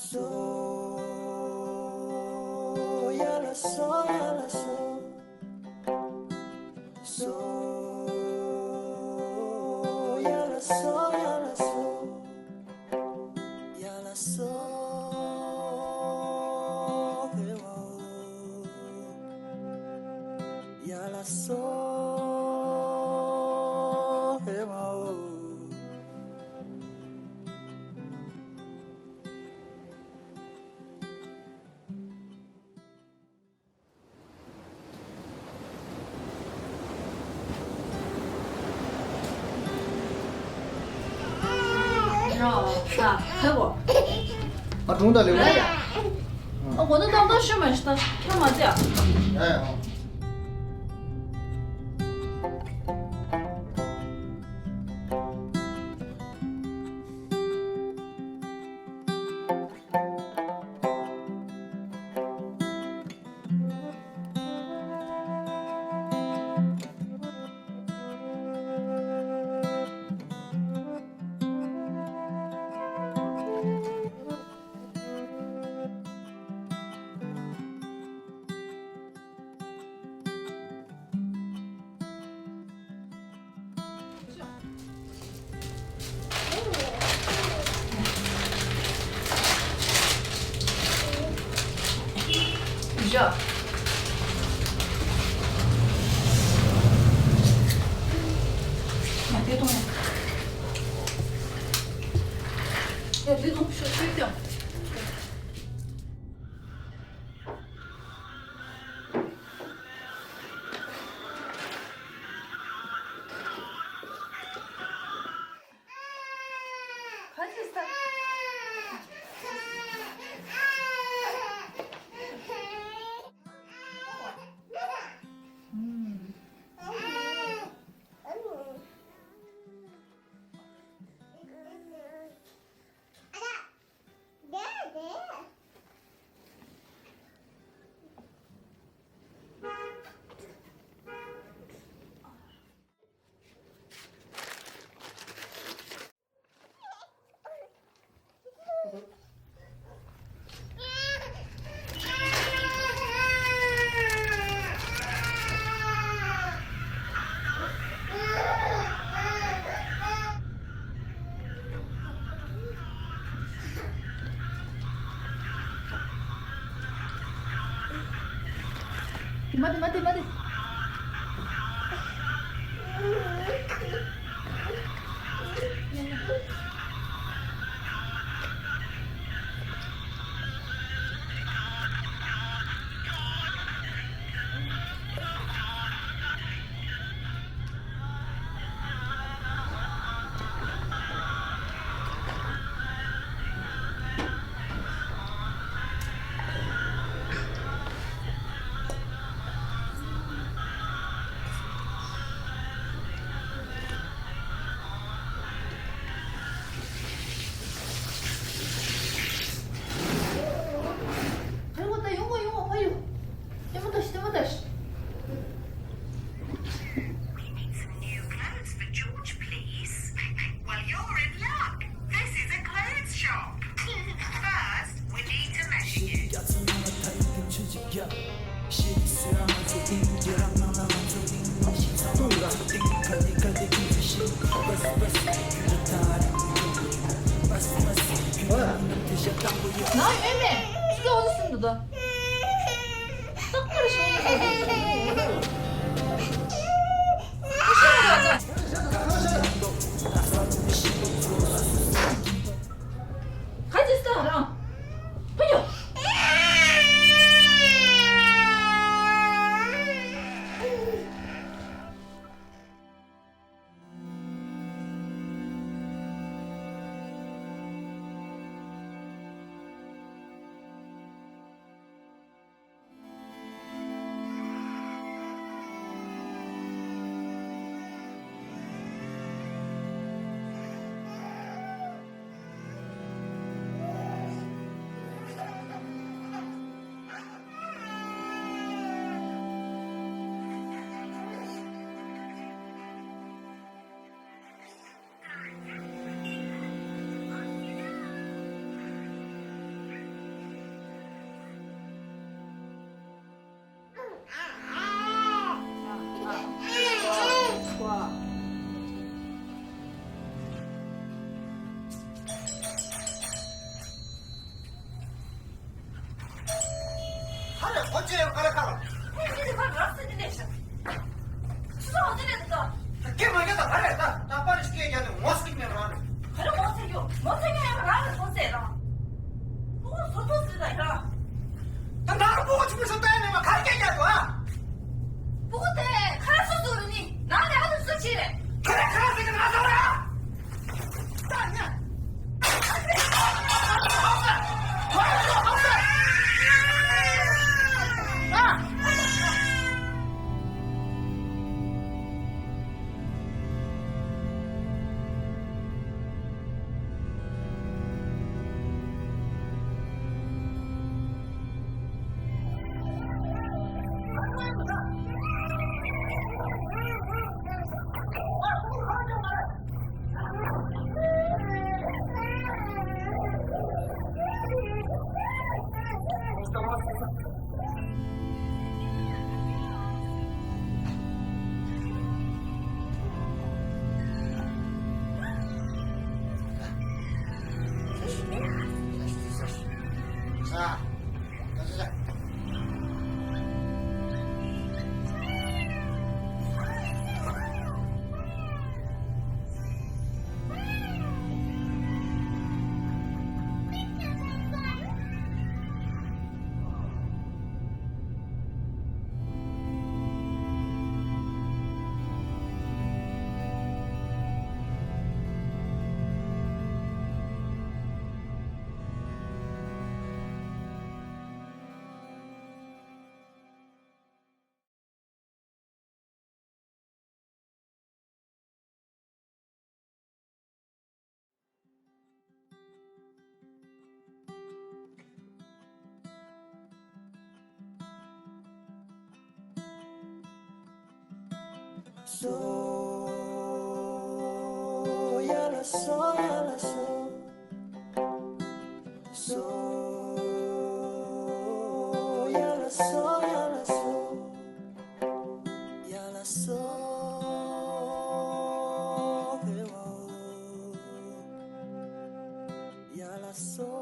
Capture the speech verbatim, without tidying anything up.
So, yala so, yala so. So, yala so, yala so. Yala so, hey, wow. Yala so, hey, wow. ཨ་གྲོང་ད་ལེ་ཨ་གོ་ན་ཏག་ཏག་ཤོད་མ་ཤི་ད་ཁྱོད་མ་ཚད་ཨ། ཡ་ཡ།待て待て待て。ཕར་ཡོང་ད་ཡོང་གོ་ཡོང་གོ་ཕར་ཡོང་། ལྟད་མོ་ལྟ་ཤི་ལྟད་མོ་ལྟ་ཤི། We need some new clothes for George, please. Well, you're in luck. This is a clothes shop. First, we need to measure you. ང་ཡོད་མེད་ཅི་ལོག་ཟིན་འདུག་ད། རྟག་པར་ཞོགས་ནས་ཁ་ཤས་ཤོག་ཤོག་ཤོག་ཤོག་ཤོག་ཤོག་ཁ་ཅིག་ས་རང་ཕ་ཡོ། ཁ་ལ་ཁ་ལ། ཨེ་ཁྱེད་ཀྱི་ཁ་ར་སེ་དེ་ལས་ཤ། ཁྱེད་ཚོ་ཧོ་དེ་ལས་དེ་དང་། ད་སྐད་མ་རྒྱག་ད་ག་རེད། ད་ད་པར་སྐད་རྒྱག་ནས་ངོ་ཚ་གི་མེད་རང་རེད། ག་རེ་ངོ་ཚ་རྒྱུ། ངོ་ཚ་རྒྱུ་ཡང་རང་རེད། ངོ་ཚ་རང་། ཕྲུ་གུ་བཟོ་ཐུབ་ཟེར་ད་ཡང་། ད་ནང་ལ་ཕྲུ་གུ་ཆུང་ཆུང་ལྟ་ཡ་མེད་པ་ག་རེ་སྐད་རྒྱག་འདུག་ཨ། ཕྲུ་གུ་དེ་ཁ་སོ་སོ་རུ་ནི་ནང་ལ་ཨ་ལུ་སུ་ཆི་རེད། ཁ་རེ་ཁ་རེ་ཟེར་གི་ང་ཚོ་ར། So, ya la so, ya la so. So, ya la so, ya la so. Ya la so, ya la so.